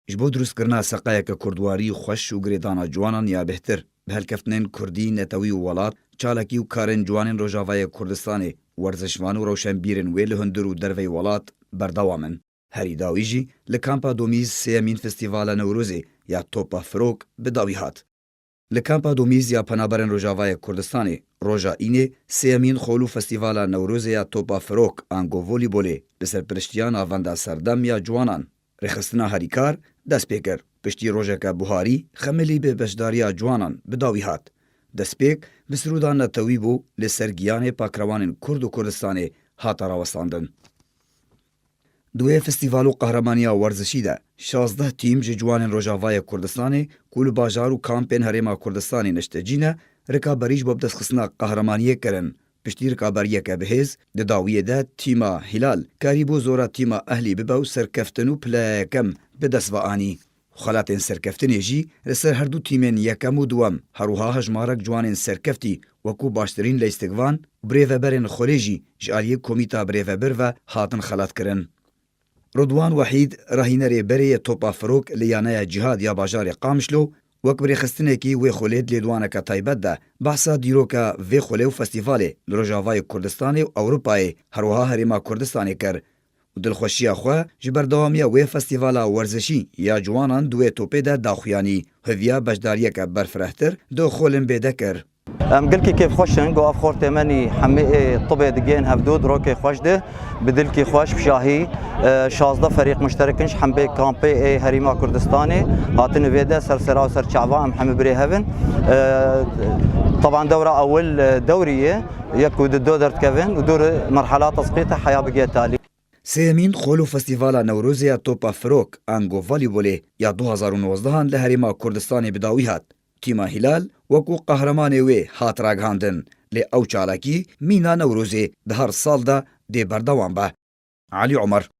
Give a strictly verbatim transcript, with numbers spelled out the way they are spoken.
Ji bo dirustkirina seqayeke kurdwarî xweş û girêdana ciwanan ya bêhtir, bi helkeftinên kurdî, netewî û welat, çalakî û karên ciwanên Rojavayê Kurdistanê, werzişvan û rewşenbîrên wê li hundir û derveyî welat berdewam in. Herî dawî jî li Kampa Domîz sêyemîn Festîvala Newrozê ya Topa Firok bi dawî hat. Li Kampa Domîz ya Penaberên Rojavayê Kurdistanê, roja Înê sêyemîn Xol û Festîvala Newrozê ya Topa Firok ango Volîbolê li serpiriştiya Navenda Serdem ya Ciwanan, Rêxistina Herîkar dest pê kir. Piştî rojeke buharî, xemilî bi beşdariya ciwanan bi dawî hat. Destpêk bi sirûda netewî bû, li ser giyanê pakrewanên Kurd û Kurdistanê hate rawestandin. Di wê festîval û qehremanîya werzişî de şazdeh tîm ji ciwanên Rojavayê Kurdistanê ku li bajar û kampên Herêma Kurdistanê niştecî ne, rikaberî ji bo bidestxistina qehremaniyê kirin. Piştî rikaberiyeke bihêz, di dawiyê de tîma Hîlal karîbû zora tîma Ehlî bibe û serkeftin û pileya yekem bi dest ve anî. Xelatên serkeftinê jî li ser herdu tîmên yekem û duwem, her wiha hejmarek ciwanên serkeftî wekû baştirîn leystiqvan û birêveberên xwelê jî ji aliyê Komîta Birêvebir ve hatin xelatkirin. Ridwan Wehîd, rahînerê berê yê Topa Firok li Yaneya Cîhad ya bajarê Qamişlo, wek birêxistinekî wê xwelê di lêdwaneke taybet de behsa dîroka vê xwelê û festîvalê li Rojavayê Kurdistanê û Ewropayê, her wiha Herêma Kurdistanê kir û dilxweşiya xwe ji berdewamiya wê festîvala werzişî ya ciwanan di wê topê de daxuyanî, hêviya beşdariyeke berfirehtir di Xolimbê de kir. Em gelkî kêfxweş in ku ev xortê me nî hemî ê tibê digên hevdû di rokê xweş de, bi dilkî xweş, bi şahî, e, şazdeh ferîq muşterik in ji hembê kampê ê Herêma Kurdistanê hatine vê de ser sera û ser çava em hemî birê hev in. E, teban dewra ewil, e, dewrî ye, yek ku di do derdikevin û dû re merhela tesqîte heya bigê talî. Sêyemîn Xol û Festîvala Newrozê ya Topa Firok, ango voleybolê ya du hazar û nozdehan li Herêma Kurdistanê bi dawî hat. Tîma Hîlal wekû qehremanê wê hat ragihandin, lê ew çalakî mîna Newrozê di her sal de dê berdewam be. Elî Omer,